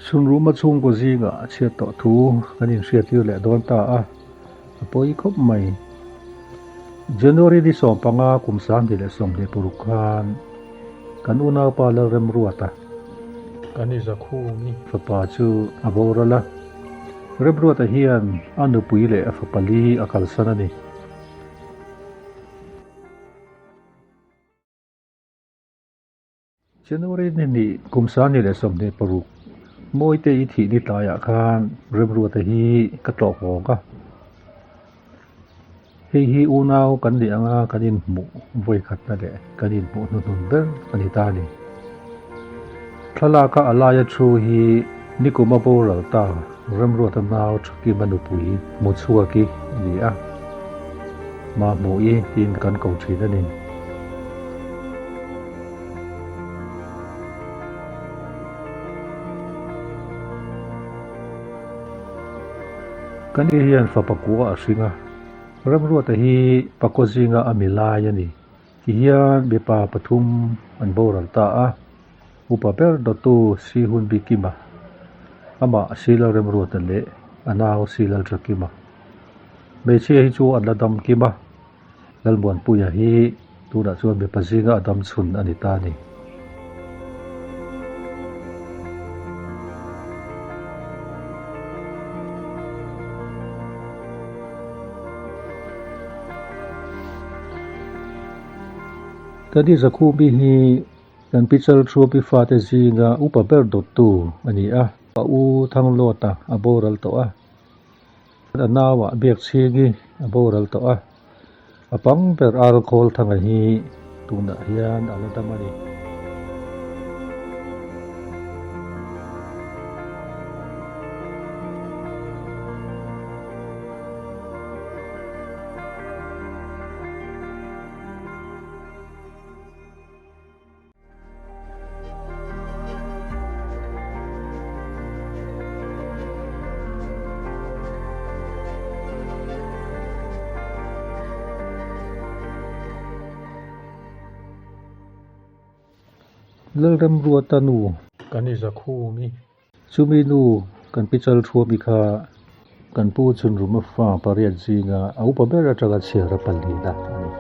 Chhunruma chhungkaw zingah a chhiat tawh thu kan inhriattir leh dawn ta a, a pawi khawp mai. January ni 15 kum 2026 khan kan unaupa Lalremruata, Kan i zakhumi fapa chu a boral a, Remruata hian a nupui leh a fapa li a kalsan a ni. January ni hnih kum 2026 Mawite i thih ni tlaiah khan Remruata hi ka tlawh nghawng a. Hei hi unau kan nih anga kan inhmuh vawikhatna leh kan inhmuh hnuhnun ber a ni ta a ni. Thlalaka a laia thu hi nikum a boral ta Remruata nau Thakima nupui Hmuchhuaki a ni a. Mahmuhi tiin kan ko thin a ni. Kan i hian fapa kua a hring a, Remruata hi pakua zinga a mi lai a ni. Tihian mipa pathum an boral ta a, upa ber dawttu Si Hunbi Kima, amah Si Lalremruata leh a nau Si Lalthakima. Hmeichhia hi chu an la dam kim a, Lalmuanpuia hi tunah chuan mipa zinga a dam chhun a ni ta a ni. Tadi Zakhubi hi kan pi Chalthuapi fate zinga upa ber dawttu a ni a, a u Thanglawta a boral tawh a. A nauah Biakchhingi a boral tawh a, a pang ber Arkhawl Thanga hi tunah hian a la dam a ni. Lalremruata nu kan i zakhumi chumi nu kan pi Chalthuami kha kan pu Chhunruma fa pariat zinga a upa ber atanga chhiar a palina a ni.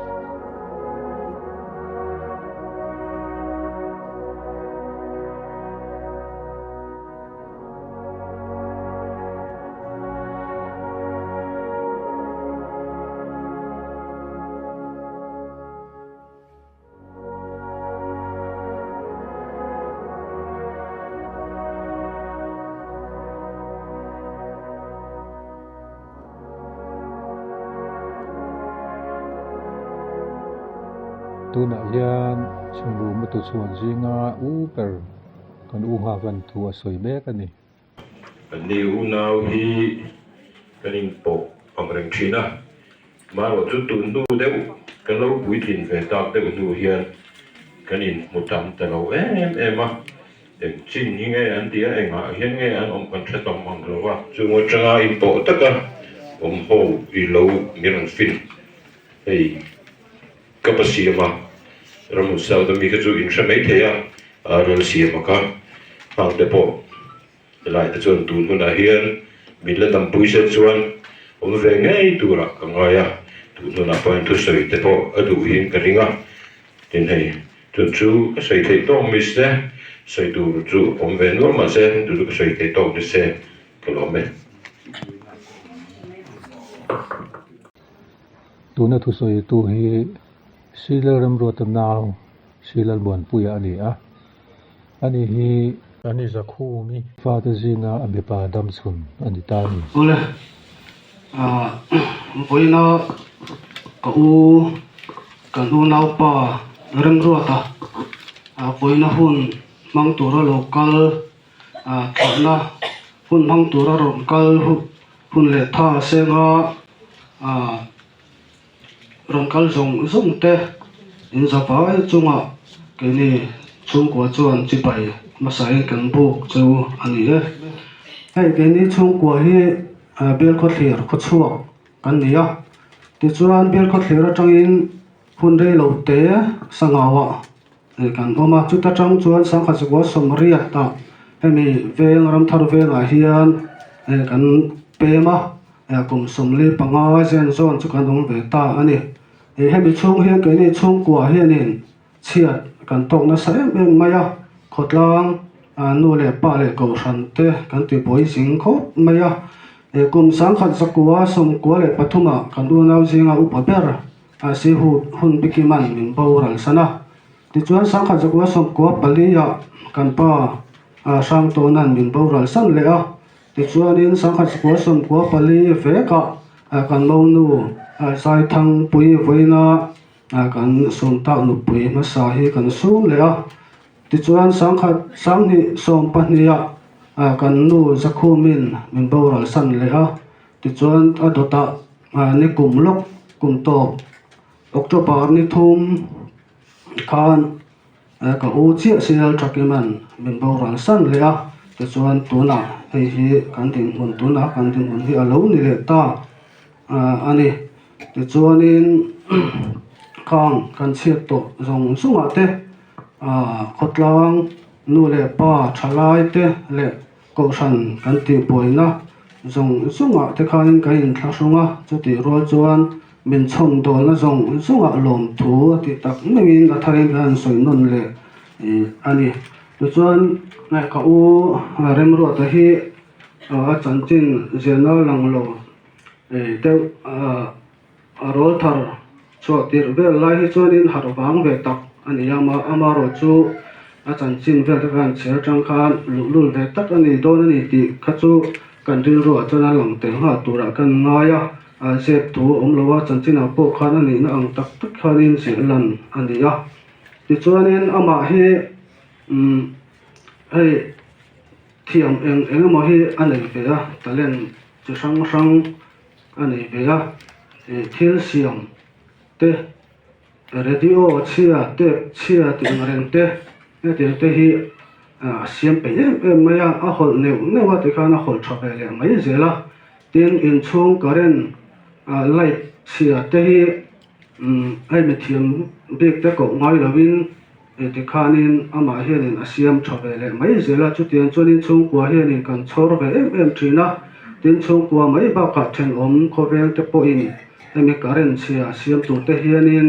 Tunah hian chhunru mawtu chhuan zinga u ber kan u nghak an thu a sawi mek a ni. Anni unau hi kan inpawh ang reng thin a, marawh chu tun hnu deuh kan lo puitlin ve tak deuh hnu hian kan inhmu tam ta lo em em a, eng chin hi nge an ti a, engah hian nge an awm kan hre tam ang lo va. Chung atanga inpawh taka awm ho i lo min rawn fin hei ka pa siam a, Ramhun South ami kha chu inhre mai thei a, Ral siam a kha hang te pawh. Helai te chuan tun hunah hian min la dampui se chuan awm ve ngei turah ka ngai a, tun hunah pawh hian thusawi te pawh a duh hian ka ring a, tin hei chun chu ka sawi theih tawk ni se, sawi tur chu awm ve nual mahse chu chu ka sawi theih tawk ni se ka lawm e. Tuna thusawitu hi Srilal Remruata nau Srilal Muanpuia a ni a. Ani hi Ani Zakhumi fate zinga a mipa dam chhun a ni ta a ni. Awle, vawiina ka u, kan unaupa Remruata vawiina hun hmang tura lo kal thlahna hun hmang tura rawn kal hun leh tha senga Rawn kal zawng zawng te in zavai chungah keini chhungkua chuan chibai hmasain kan buk chu a ni e. Hei keini chhungkua hi Bialkhawthlir khawchhuak kan ni a, tichuan Bialkhawthlir atangin hun rei lo te Sangauah kan awm a, chuta tang chuan Sangkhat Zakua Sawmriatah. Hemi veng Ramthar vengah hian kan pem a, kum 45 zen zawn chu kan awm ve ta a ni. Hemi chhung hian keini chhungkua hianin chhiat kan tawk nasa em em mai a, khawtlang nu leh pa leh kohhran te kan ti buai zing khawp mai a. Kum 1993 ah kan unau zinga upa ber si hun bikiman min boral san a. Tichuan 1994 ah kan pa Hrangtawna'n min boral san leh a. Tichuanin 1994 vekah kan monu Zaithangpui vawiina kan sawmtak nupui hmasa hi kan sum leh a. Tichuan 2012 ah kan nu Zakhumin min boral san leh a. Tichuan a dawtah ni kum lawk kum tawp October ni thum khan ka u chiah sial Thakiman min boral san leh a, tichuan tunah hei hi kan dinhmun tunah kan dinhmun hi a lo ni leh ta a ni. Tichuanin khang kan chhiat tawh zawng zawngah te khawtlang nu leh pa thalai te leh Kohhran kan tihbuaina zawng zawngah te khanin kan inthlahrung a, chutih rual chuan min chhawm dawlna zawng zawngah lawmthu a tih tak meuhin a tharin kan han sawi nawn leh a ni. Tichuan ka u Remruata hi a chanchin zirna lang lo deuh a rawl thar chhuah tirh vel lai hi chuanin harh vang ve tak a ni a, amaherawh chu a chanchin vel te khan chhiar atang khan luhlul ve tak a ni dawn a ni tih kha chu kan rilruah chuan a lang tel nghal turah kan ngai a, a zep thu a awm lo a, chanchinah pawh khan a nihna ang tak tak khanin zir lan a ni a, tichuanin amah hi umm hei thiam eng eng emaw hi a nei ve a, talent chi hrang hrang. A nei ve a, ih thil siam te radio chhia tape chhia tih ang reng te hetiang te hi a siam peih em em mai a, a hawlh neuh neuh a tikhan a hawlh tha ve leh mai zel a, tin inchhung current ah light chhia te hi umm hei mithiam bik te koh ngai lovin ih tikhanin amah hianin a siam tha ve leh mai zel a, chutiang chuanin chhungkua hianin kan chhawr ve em em thin a, tin chhungkua mai bakah thenawm khawvel te pawhin hemi current chhia siam tur te hianin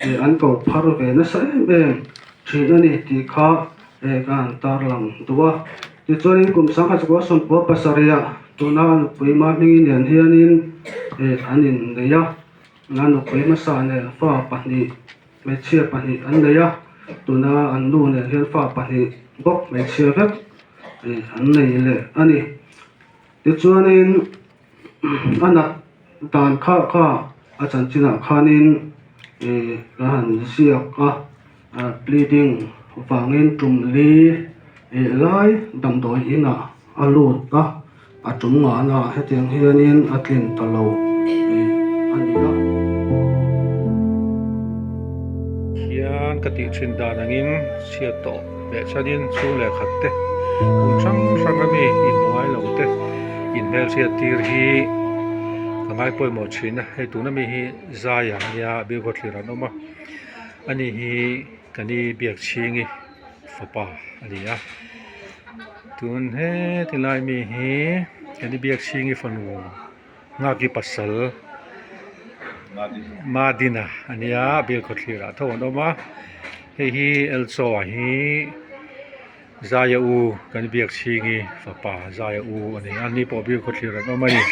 ih an ko phar ve nasa em em thin a ni tih kha eh ka han tarlang duh a, tichuanin kum 1997 ah tuna a nupui Mahmingi nen hianin ih an innei a, a nupui hmasa nen fa pahnih. Hmeichhia pahnih an nei a, tuna an nu nen hian fa pahnih bawk hmeichhia vek an nei leh a ni. Tichuanin a nat dan kha kha a chanchinah khanin ih ka han ziak a, bleeding vangin tum li ih lai damdawi inah a lut a. A tum ngahna hetiang hianin a tlin ta lo tih a ni a. Hian ka tih thin dan angin chhiat tawh leh chuanin chhung leh khat te kum hrang hrang ami inhmuai lo te inhmelhriat tir hi ka ngai pawimawh thin a, hei tuna mi hi zai ang nia Bilkhawthlir an awm a, ani hi ka ni Biakchhingi fapa a ni a. Tun heti lai mi hi kan i biakchhingi fanu nghaki pasal Madina a nia Bilkhawthlir ah tho an awm a hei hi Elchaw hi Zaia u kan i biakchhingi fapa Zaia u a ni a ni pawh Bilkhawthlir an awm a ni.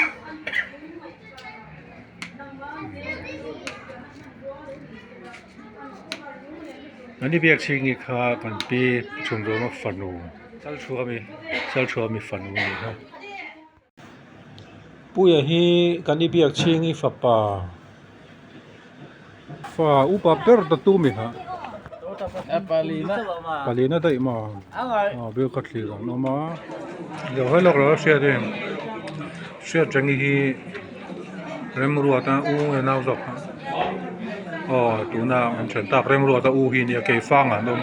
An i biakchhingi kha kan pi Chhunruama fanu Chalthuami Chalthuami fanu a ni kha. Puia hi kan i biakchhingi fapa fa upa ber ta tu mi kha palina daih maw aw bial kha thlir an awm a lo hawi lawk lo a hriat em hriat reng hi Remruata u nge nau zawk kha aw tuna an then tak Remruata u hi nia keifang an awm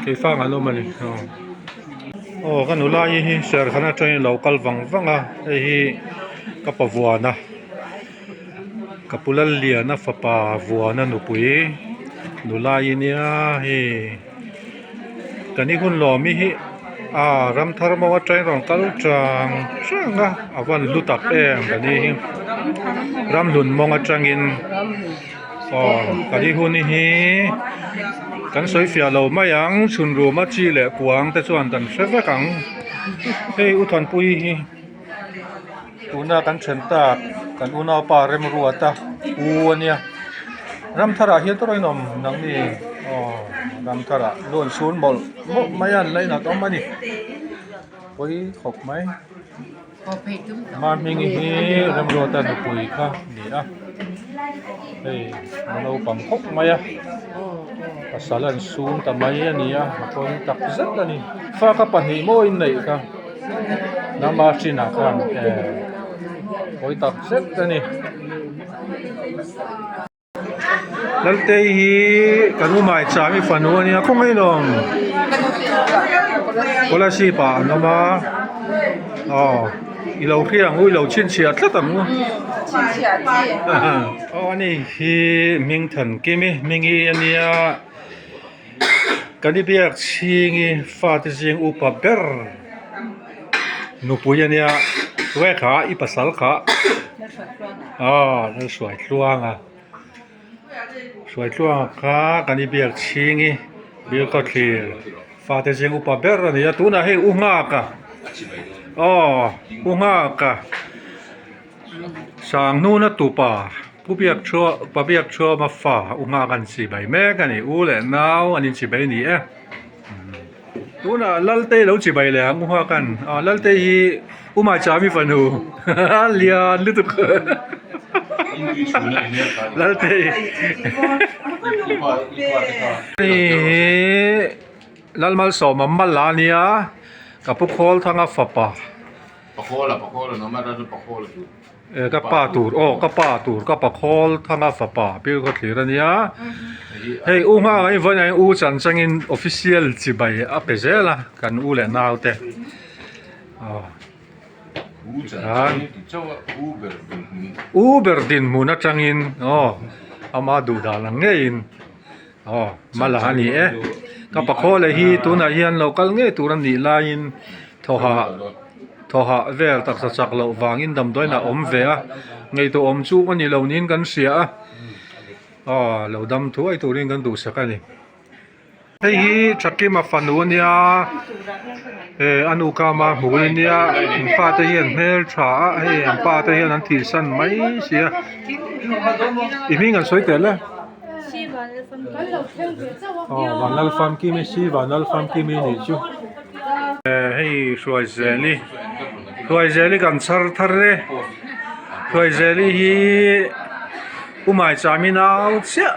keifang an awm a ni aw aw ka nula hi hi serkhan atangin a lo kal vang vang a hei hi ka pa vuana ka pu Lalliana fapa vuana nupui nula hi nia hei. Kan i hun lawmi hi aa ramthar maw atangin rawn kal chang chang a a van hlu tak em ka ni hi ramhlun mawng atangin aw ka ni hun hi kan sawi fiah lo mai ang chhun ruma chi leh kuang te chuan kan hre vek ang hei u thanpui hi. Tuna kan then tak kan unaupa Remruata u ania Ramtharah hian tawrh a inawm nang ni aw Ramtharah loan sun mawlh mawlh mai a an la inat awm a ni pawi khawp mai Mahmingi hi Remruata nupui kha a ni a hei a naupang khawp mai a pasal an sun ta mai a ni a a pawi tak zet a ni fa kha pahnih maw inneih kha. Nangma hrinah khan pawi tak zet a ni. Laltei hi kan u Maicham i fanu a nia khawngaih lawm Kolasib ah an awm a aw i lo hria ang u i lo chhinchhiah tlat ang u aw ani hi Hmingthankimi Hmingi a nia. Kan i biak chhingi fate zing upa ber nupui a nia tunge kha i pasal kha aw Lalhruaitluanga Hruaitluanga kha kan i biak chhingi Bilkhawthlir fate zing upa ber a ni a tunah hei u nghaka aw u nghaka. Sanghnuna tupa Pu Biakchhuah Pa Biakchhuama fa u nghak an chi bai mek a ni. U leh nau an inchi bai a ni e. Tunah Laltei lo chi bai leh ang u nghak an. Aw Laltei hi U Maichami fanu lian lutuk Laltei Hei hi Lalmalsawma Mala a nia ka pu Khawlthanga fapa. Pakhawl a pakhawl an awm a ral pakhawl a duh. E ka pa tur aw ka pa tur ka pakhawl thanga fapa pil khaw thlir a nia hei u nghak ang vawiin ah hian u chan changin official chibai a pe zel a kan u leh nau te aw u ber dinhmun atangin aw ama duh dan ang ngeiin aw mala a ni e ka pakhawl hi tunah hian lo kal ngei tur a nih laiin thawhah thawhah vel taksa chak loh vangin damdawiin a awm ve a ngaihtuah awm chu a ni lo niin kan hria a aw lo dam thuai turin kan duhsak a ni. Hei hi Thakima fanu a nia eh a nu kama hmu a nia an fate hi an hmel tha a hei an pa te hian an thihsan mai si a i hming an sawi tel e aw Vanlalfamkimi si Vanlalfamkimi nih chu eh hei Hruaizeli Hruaizeli kan chhar thar e Hruaizeli hi U Maichami nau chiah.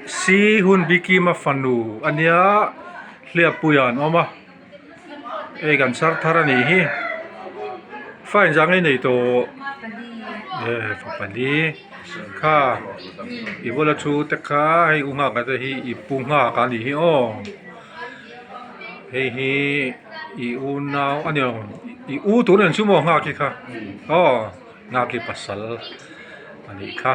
Si hun bikima fanu a nia hliappuiah an awm a hei kan chhar thar a nih hi fa inzah ngei nei tawh eh fa pali kha i bula thu te kha hei u nghak te hi i pu nghak a nih hi aw hei hi i unau a ni lo i u tur an chu maw nghak hi kha aw nghak hi pasal a nih kha.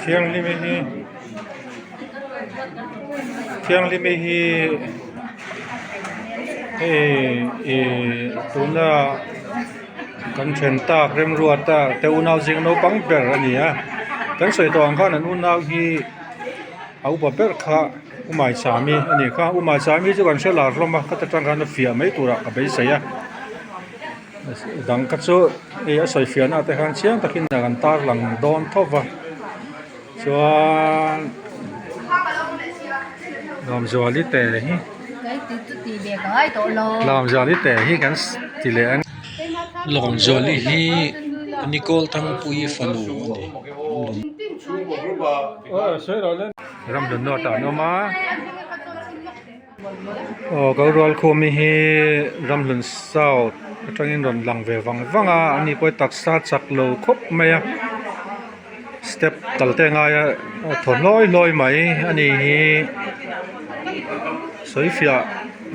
Thianghlimi hi Thianghlimi hi hei ih tuna kan then tak remruata te unau zing naupang ber a ni a kan sawi tawh ang khan an unau hi a upa ber kha u Maichami a ni kha u Maichami chu kan hre lar hlawm a khata tang khan a fiah mai turah ka beisei a. Dang kha chu hei a sawi fiahna te khan chiang takin an tar lang dawn tho va chuan Lawmzuali te hi Lawmzuali te hi kan ti leh ang. Lawmzuali hi Nicole Thangpuii fanu a ni. Ramhlun North ah an awm a. Aw ka rual khum hi Ramhlun South atangin rawn lang ve vang vang a ani pawh hi taksa chak lo khawp mai a step kal te a ngai a thaw hlawi hlawi mai ani hi sawi fiah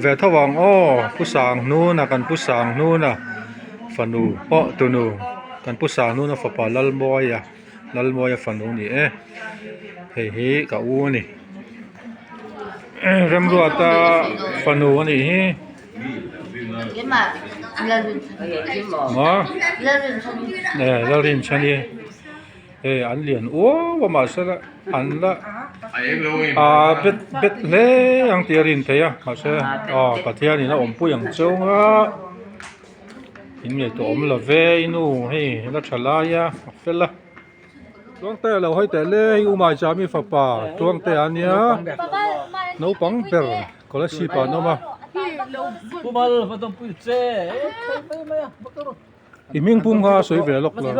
ve tho ang aw pu sang hnuna kan pu sang hnuna fanu pawh tunu kan pu sang hnuna fapa Lalmawia Lalmawia fanu a ni e. Hei hi ka u a ni. Remruata fanu a nih hi. Maw? Lalrinchhani. Hei an lian uau a mahse la an la ah bet bet hle ang tih a rin theih a mahse aw Pathianin a awmpui ang chhung a in ngaihtuah awm lo ve i nu hei la tha lai a a fel a Tluangte a lo hawi teh le hei U Maichami fapa Tluangte a nia naupang ber scholarship ah an awm a. I hming pum kha sawi ve lawk lo.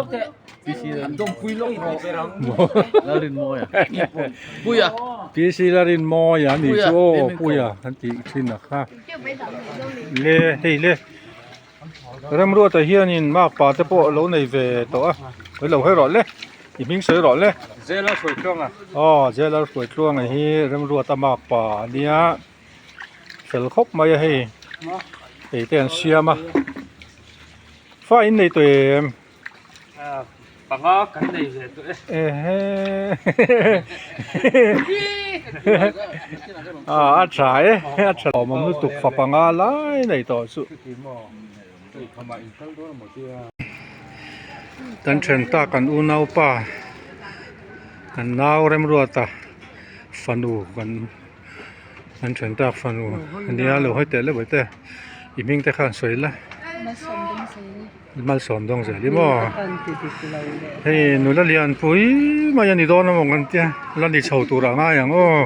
PC Larinmawia a nih chu aw Puia an tih thin a kha. Le hei le Remruata hianin makpa te pawh a lo nei ve tawh a i lo hawi rawh le i hming sawi rawh le. Zela Hruaitluanga. Aw Zela Hruaitluanga hi Remruata makpa a nia. Fel khawp mai a hei ei te an siam a fa in nei tawh em panga kan nei ve tawh e ehe a a tha e a tha awm awm lutuk fa panga lai nei tawh chu kan then tak kan unaupa kan nau remruata fanu kan. An then tak fanu ania lo hawi teh leuh te i hming te khan sawi la malsawm dawng zel i maw hei nula lian pui mai a ni dawn a maw kan tia la ni chho tur ah ngai ang aw.